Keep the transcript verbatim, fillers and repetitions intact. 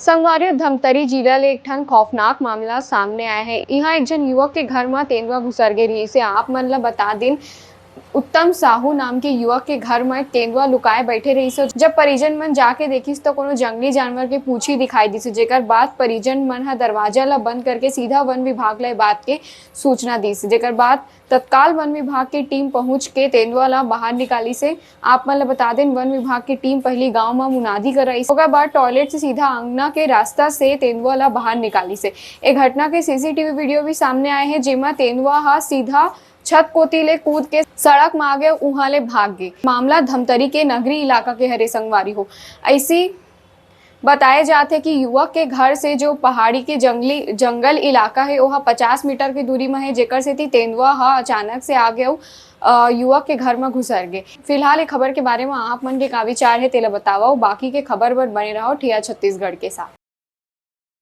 संगवारी, धमतरी जिला ले एक ठन खौफनाक मामला सामने आए हे। इहाँ एक झन युवक के घर म तेंदुआ घुसर गे रिहिस हे। आप मन ल बता दिन, उत्तम साहू नाम के युवक के घर म एक तेंदुआ लुकाए बैठे रहिस हे। जब परिजन मन जाके देखिस, त कोनो जंगली जानवर के पूछी दिखाई दिस हे, जेकर बाद परिजन मन ह दरवाजा ल बंद करके सीधा वन विभाग ल ए बात के सूचना दिस, जेकर बाद तत्काल वन विभाग के टीम पहुंच के तेंदुआ ला बाहर निकालिस हे। आप मन ल बता देन, वन विभाग के टीम पहिली गांव म मुनादी कराइस, ओकर बाद टॉयलेट से सीधा अंगना के रास्ता से तेंदुआ ला बाहर निकालिस हे। ए घटना के सीसीटीवी वीडियो भी सामने आए हे, जेमा तेंदुआ ह सीधा छत कोती ले कूद के सड़क म आ गे, उहां ले भाग गे। मामला धमतरी के नगरी इलाका के हरे संगवारी हो। ऐसी बताए जात हे कि युवक के घर से जो पहाड़ी के जंगली, जंगल इलाका हे, ओहा पचास मीटर के दूरी म हे, जेकर सेती तेंदुआ ह अचानक से आ गे अउ, अ, युवक के घर म घुसर गे। फिलहाल ए खबर के बारे म आप मन के का विचार हे, तेला बतावव। बाकी के खबर बर बने रहव ठिया छत्तीसगढ़ के साथ।